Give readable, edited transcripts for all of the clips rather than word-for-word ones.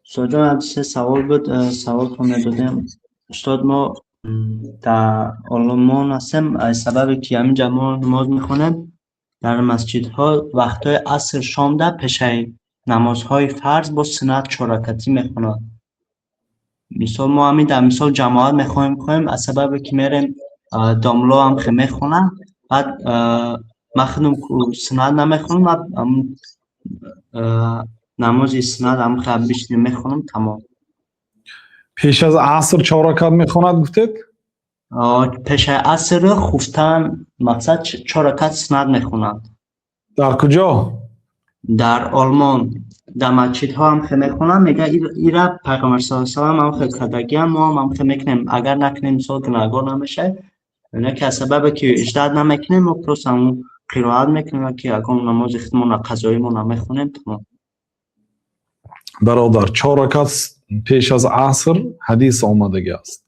Устодҷон, як се савол буд, саволтон медодем. Устод, мо дар Олмон ҳастем. Аз сабабе ки ҳаминҷа мо намоз мехонем, дар масҷидҳо вақтҳои аср, шомда пешаи намозҳои фарз бо суннат чорракатӣ мехонанд. Мисол, мо ҳамин дар мисол ҷамоат мехоҳем хонем, аз сабабе ки мерем, домло ҳам хе мехонанд, баъд ман худам суннат намехонам, намози суннат ҳам хе бишинем мехонам, тамом. Пеш аз аср чор ракат мехонад, гуфтед? Пешаи аср хуфтан, мақсад, чор ракат суннат мехонанд. Дар куҷо? Дар Олмон, дар масҷидҳо ҳам хе мехонанд. Мега, ира Пайғамбар саллаллоҳу алайҳи васаллам ҳам хе кардагиам, мо ҳам хе мекунем. Агар накунем, мисол, гунаҳгор намешавем. Не ки аз сабабе ки ждать намекунем, мо просто ҳамун қироат мекунем, ки ягон намози худмона қазоимона мехонем, тамом. Бародар, чор ракат пеш аз аср ҳадис омадагӣ аст.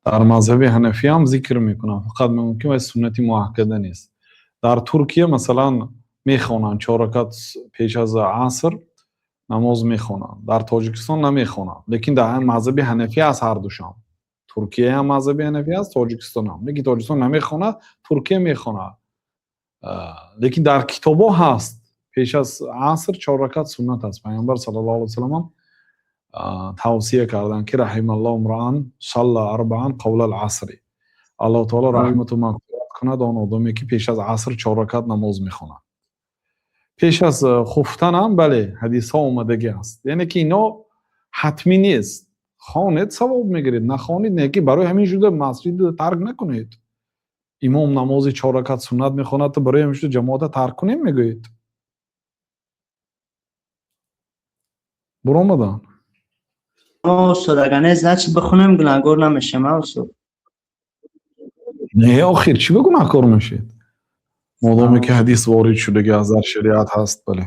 Дар мазҳаби ҳанафиям зикр мекунам, фақат мумкин вай суннати муаккада нест. Дар Туркия, масалан, мехонанд, чор ракат пеш аз аср намоз мехонанд. Дар Тоҷикистон намехонанд, лекин дар мазҳаби ҳанафӣ аст ҳардушам. Туркияам мазҳаби ҳанафӣ аст, Тоҷикистонам, лекин Тоҷикистон намехонад, Туркия мехонад. Лекин дар китобҳо ҳаст, пеш аз аср чор ракат суннат аст. Пайғамбар саллаллоҳу алайҳи васалламам тавсия карданд, ки رحم الله امرأ صلى أربعا قبل العصر. Аллоҳ таоло раҳмату мағфират кунад он одаме, ки пеш аз аср чор ракат намоз мехонад. Пеш аз хуфтанам, бале, ҳадисҳо омадагӣ аст, яъне ки ино ҳатмӣ нест. Хонед, савоб мегиред, нахонед, не ки барои ҳамин шуда масҷид тарк накунед. Имом намози чор ракат суннат мехонад, то барои ҳамин шуда ҷамоата тарк кунем, мегӯед? Буромадан. Устод, агар не, значит, бихонем, гунаҳгор намешем, а, устод? Не, охир, чӣ ба гунаҳкор мешед, модоме ки ҳадис ворид шудаги аст, дар шариат ҳаст, бале.